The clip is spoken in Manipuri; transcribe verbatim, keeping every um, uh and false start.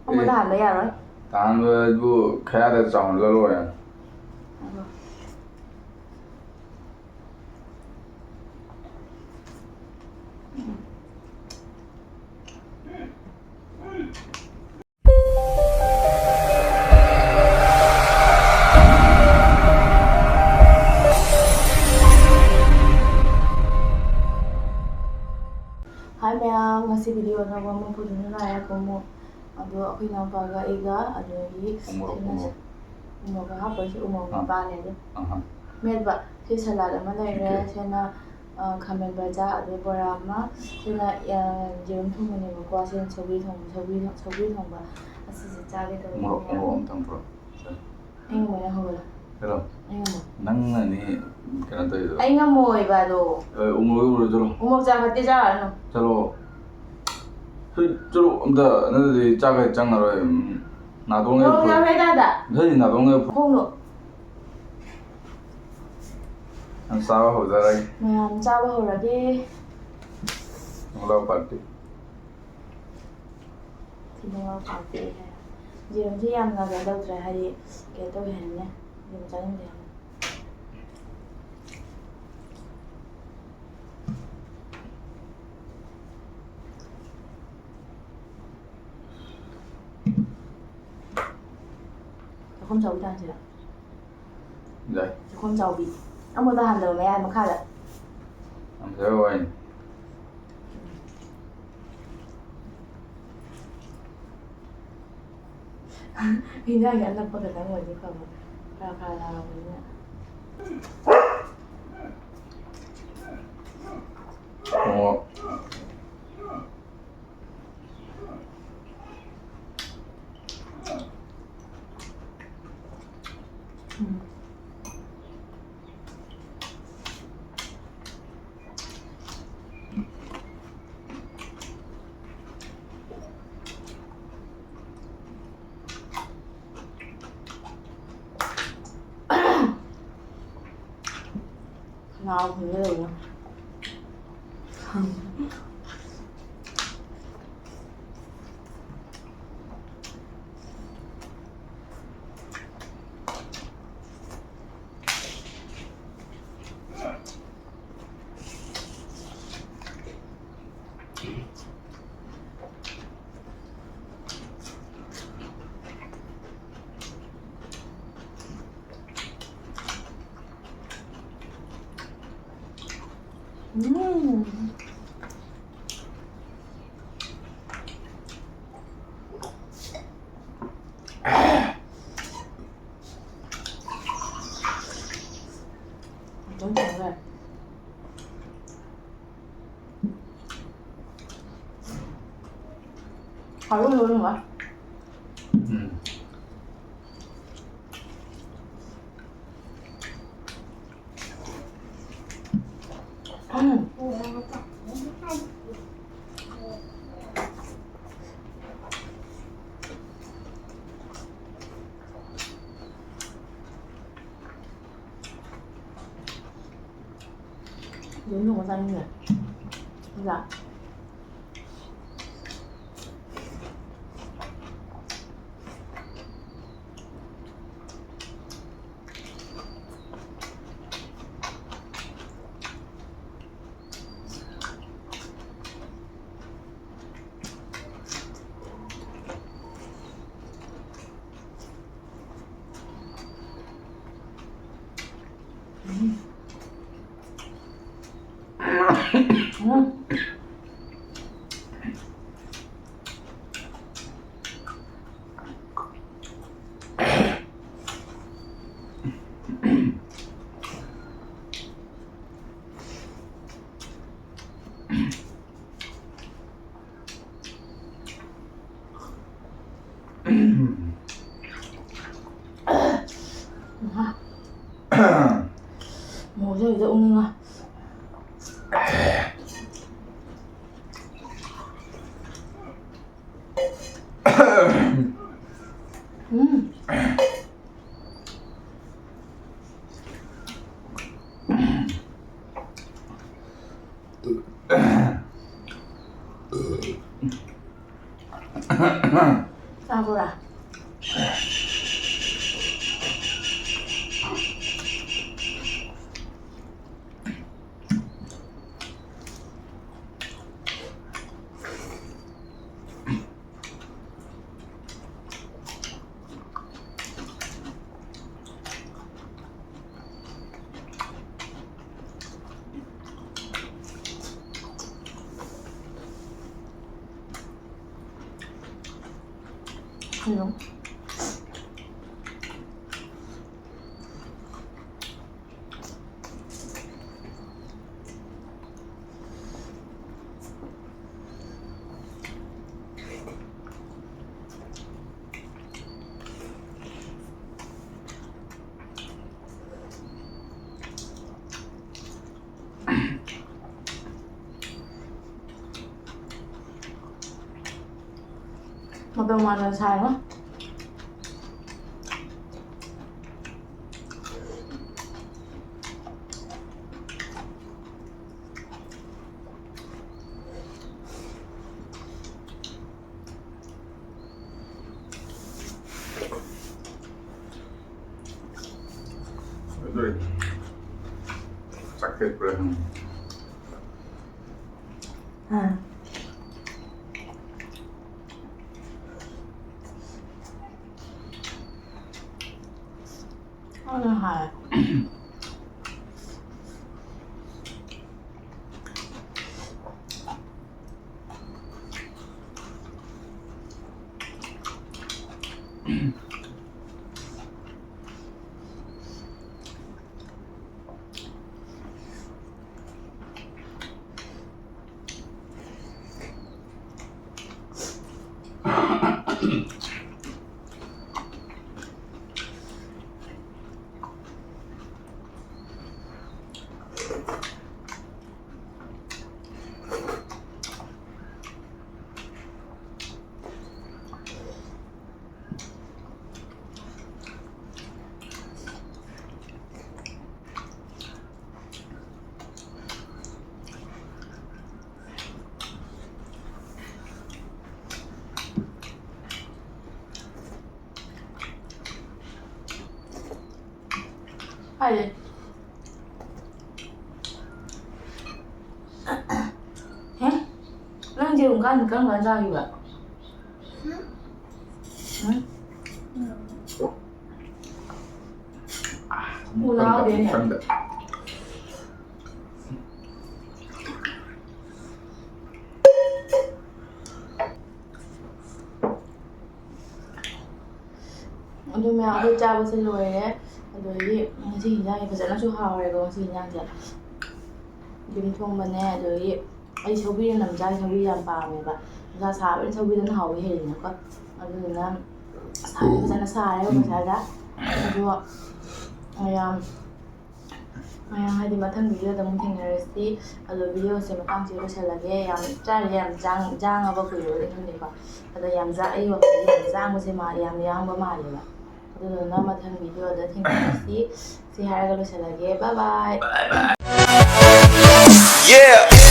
ꯑꯃꯗ ꯍꯥꯟꯕ ꯌꯥꯔꯣꯏ꯫ ꯇꯥꯍꯟꯕꯗꯨ ꯈꯌꯥꯗ ꯆꯥꯎꯍꯜꯂ ꯂꯣꯏꯔꯦ꯫ ꯑꯗꯣ꯫ ꯍꯥꯏ ꯃꯌꯥꯝ, ꯉꯁꯤ ꯚꯤꯗꯤꯑꯣ ꯑꯅꯧꯕ ꯑꯃ ꯄꯨꯗꯨꯅ ꯂꯥꯛꯑꯦ ꯀꯨꯝꯃꯨ꯫ ꯑꯗꯣ ꯑꯩꯈꯣꯏ ꯏꯅꯥꯎꯄꯥꯒ ꯑꯩꯒ, ꯑꯗꯒꯤ ꯎꯃꯣꯔꯣꯛ, ꯁꯤꯅ ꯎꯃꯣꯔꯣꯛ꯫ ꯎꯃꯣꯔꯣꯛꯀ ꯍꯥꯞꯄꯁꯤ, ꯎꯃꯣꯔꯣꯛ ꯑꯥ꯫ ꯃꯄꯥꯟ ꯂꯩꯔꯦ꯫ ꯑꯍꯥ꯫ ꯃꯦꯠꯄ꯫ ꯁꯤ ꯁꯂꯥꯗ ꯑꯃ ꯂꯩꯔꯦ꯫ ꯑꯣꯀꯦ꯫ ꯁꯤꯅ, ꯑ, ꯈꯥꯃꯦꯟ ꯕꯖꯥ, ꯑꯗꯩ ꯕꯣꯔꯥ ꯑꯃ꯫ ꯁꯤꯅ, ꯑ, ꯌꯦꯔꯨꯝ ꯊꯣꯡꯕꯅꯦꯕꯀꯣ꯫ ꯁꯤꯅ ꯁꯧꯒ꯭ꯔꯤ ꯊꯣꯡꯕ, ꯁꯧꯒ꯭ꯔꯤ ꯊꯣꯡ-, ꯁꯧꯒ꯭ꯔꯤ ꯊꯣꯡꯕ꯫ ꯑꯁꯤꯁꯦ ꯆꯥꯒꯦ ꯇꯧꯕꯅꯦ꯫ ꯎꯃꯣꯔꯣꯛ, ꯎꯃꯣꯔꯣꯛ ꯑꯝꯇꯪ ꯄꯨꯔꯛꯑꯣ꯫ ꯁꯦ꯫ ꯑꯩ ꯉꯝꯃꯣꯏ, ꯅꯪ ꯍꯧꯒꯠꯂꯣ꯫ ꯀꯩꯅꯣ? ꯑꯩ ꯉꯝꯃꯣꯏ꯫ ꯅꯪꯅꯅꯤ ꯀꯩꯅꯣ ꯇꯧꯔꯤꯗꯣ꯫ ꯑꯩ ꯉꯝꯃꯣꯏꯕ ꯑꯗꯣ꯫ ꯑꯦ, ꯎꯃꯣꯔꯣꯛ ꯎꯔꯣ, ꯆꯠꯂꯣ꯫ ꯎꯃꯣꯔꯣꯛ ꯆꯥ ꯐꯠꯇꯦ, ꯆꯥꯔꯅꯨ꯫ ꯆꯠꯂꯣ꯫ ꯁꯤ ꯆꯠꯂꯣ, ꯑꯝꯇ ꯅꯠꯇ꯭ꯔꯗꯤ ꯆꯥꯛꯀ ꯆꯪꯉꯔꯣꯏ꯫ ꯎꯝ, ꯅꯥꯇꯣꯟꯒ ꯃꯣꯔꯣꯛ ꯐꯨ-, ꯆꯥꯕ ꯍꯩ ꯇꯥꯗ꯫ ꯅꯠꯇ꯭ꯔꯗꯤ ꯅꯥꯇꯣꯟꯒ ꯐꯨ-, ꯈꯣꯡꯗꯣ꯫ ꯌꯥꯝ ꯆꯥꯕ ꯍꯧꯖꯔꯒꯦ꯫ ꯃꯌꯥꯝ ꯆꯥꯕ ꯍꯧꯔꯒꯦ꯫ ꯅꯨꯡꯂꯥꯎ ꯄꯥꯔꯇꯤ꯫ ꯁꯤ ꯅꯨꯡꯂꯥꯎ ꯄꯥꯔꯇꯤ ꯍꯥꯏ꯫ ꯌꯦꯔꯨꯝꯁꯦ ꯌꯥꯝꯅ ꯀꯩꯅꯣ ꯇꯧꯗ꯭ꯔꯦ, ꯍꯥꯏꯗꯤ ꯀꯩꯅꯣ ꯇꯧꯋꯦ ꯍꯥꯏꯅꯦ꯫ ꯌꯦꯔꯨꯝ ꯆꯥꯅꯤꯡꯗꯦ ꯍꯥꯏꯅꯦ꯫ ꯆꯥꯛꯈꯨꯝ ꯆꯥꯎꯕꯤ ꯇꯥꯟꯁꯤꯔ? ꯌꯥꯏ꯫ ꯆꯥꯛꯈꯨꯝ ꯆꯥꯎꯕꯤ꯫ ꯑꯃꯗ ꯍꯟꯊꯕ ꯃꯌꯥꯏ ꯃꯈꯥꯗ꯫ ꯌꯥꯝ ꯐꯖꯕ ꯋꯥꯔꯤꯅꯤ꯫ ꯍꯤꯟꯖꯥꯡꯁꯦ ꯑꯅꯛꯄ ꯈꯛꯇꯪ ꯑꯣꯏꯗꯤ ꯐꯕ꯫ ꯈꯔ ꯈꯔ ꯂꯥꯎꯕꯅꯤꯅ꯫ ꯑꯣ꯫ ꯎꯝ꯫ ꯈꯅꯥꯎ ꯍꯨꯟꯒꯦ ꯇꯧꯋꯦ꯫ ꯎꯝ꯫ ꯑꯗꯨꯝ ꯇꯧꯔꯦ꯫ ꯍꯥꯎꯋꯤ, ꯍꯥꯎꯋꯤ, ꯍꯥꯎꯋꯤ꯫ ꯎꯝ꯫ ꯎꯝ꯫ ꯌꯦꯔꯨꯝ ꯊꯣꯡꯕ ꯆꯥꯅꯤꯡꯉꯦ꯫ ꯅꯠꯇ꯭ꯔꯥ? ꯃꯣꯔꯣꯛꯁꯦ ꯍꯧꯖꯤꯛ ꯎꯪꯅꯤꯡꯉꯦ꯫ ꯎꯝ꯫ ꯆꯥꯕ꯭ꯔꯥ? ꯎꯝ꯫ ꯃꯇꯧ ꯃꯥꯟꯗꯅ ꯁꯥꯏꯉꯣ꯫ ꯑꯗꯨ ꯆꯥꯛꯈꯦꯠꯄ꯭ꯔꯥ ꯍꯪꯉꯤ꯫ ꯑꯥ꯫ ꯑꯗꯨ ꯍꯥꯏ꯫ ꯍꯥꯏꯔꯦ꯫ ꯍꯦ? ꯅꯪ ꯌꯦꯔꯨꯝ ꯀꯥꯟ-, ꯀꯔꯝ ꯀꯥꯟ ꯆꯥꯈꯤꯕ? ꯎꯝ? ꯎ ꯂꯥꯎꯗꯦꯅꯦ꯫ ꯈꯪꯗꯦ꯫ ꯑꯗꯨ ꯃꯌꯥꯝ ꯑꯩꯈꯣꯏ ꯆꯥꯕꯁꯦ ꯂꯣꯏꯔꯦ꯫ ꯑꯗꯒꯤ ꯉꯁꯤ ꯍꯤꯟꯖꯥꯡꯁꯦ ꯐꯖꯅꯁꯨ ꯍꯥꯎꯔꯦꯀꯣ꯫ ꯉꯁꯤ ꯍꯤꯟꯖꯥꯡꯁꯦ ꯌꯦꯔꯨꯝ ꯊꯣꯡꯕꯅꯦ꯫ ꯑꯗꯒꯤ ꯑꯩ ꯁꯧꯒ꯭ꯔꯤ ꯅꯝꯖꯥꯏ ꯁꯧꯒ꯭ꯔꯤ ꯌꯥꯝ ꯄꯥꯝꯃꯦꯕ꯫ ꯅꯨꯡꯁꯥ ꯁꯥꯕꯅꯤꯅ ꯁꯧꯒ꯭ꯔꯤꯗꯅ ꯍꯥꯎꯕ ꯍꯦꯜꯂꯤꯅꯀꯣ꯫ ꯑꯗꯨꯗꯨꯅ ꯁꯥꯕ ꯐꯖꯅ ꯁꯥꯔꯦ ꯉꯁꯥꯏꯗ꯫ ꯑꯗꯣ ꯃꯌꯥꯝ ꯃꯌꯥꯝ ꯍꯥꯏꯗꯤ ꯃꯊꯪ ꯚꯤꯗꯤꯑꯣꯗ ꯑꯃꯨꯛ ꯊꯦꯡꯅꯔꯁꯤ꯫ ꯑꯗꯣ ꯚꯤꯗꯤꯑꯣꯁꯦ ꯃꯇꯥꯡꯁꯤꯗ ꯂꯣꯏꯁꯤꯜꯂꯒꯦ꯫ ꯌꯥꯝ ꯆꯥꯔꯤꯁꯦ ꯌꯥꯝ ꯆꯥꯡ ꯆꯥꯡꯉꯕ ꯀꯨꯏꯔꯕꯗꯤ ꯈꯪꯗꯦꯀꯣ꯫ ꯑꯗꯣ ꯌꯥꯝ ꯆꯥ ꯑꯩ ꯋꯥꯈꯜꯗꯤ ꯌꯥꯝ ꯆꯥꯡꯕꯁꯦ ꯃꯥ ꯌꯥꯝ ꯌꯥꯡꯕ ꯃꯥꯜꯂꯦꯕ꯫ ꯑꯗꯨꯗꯨꯅ ꯃꯊꯪ ꯚꯤꯗꯤꯑꯣꯗ ꯊꯦꯡꯅꯔꯁꯤ꯫ ꯁꯤ ꯍꯥꯏꯔꯒ ꯂꯣꯏꯁꯤꯜꯂꯒꯦ꯫ Bye bye. Yeah.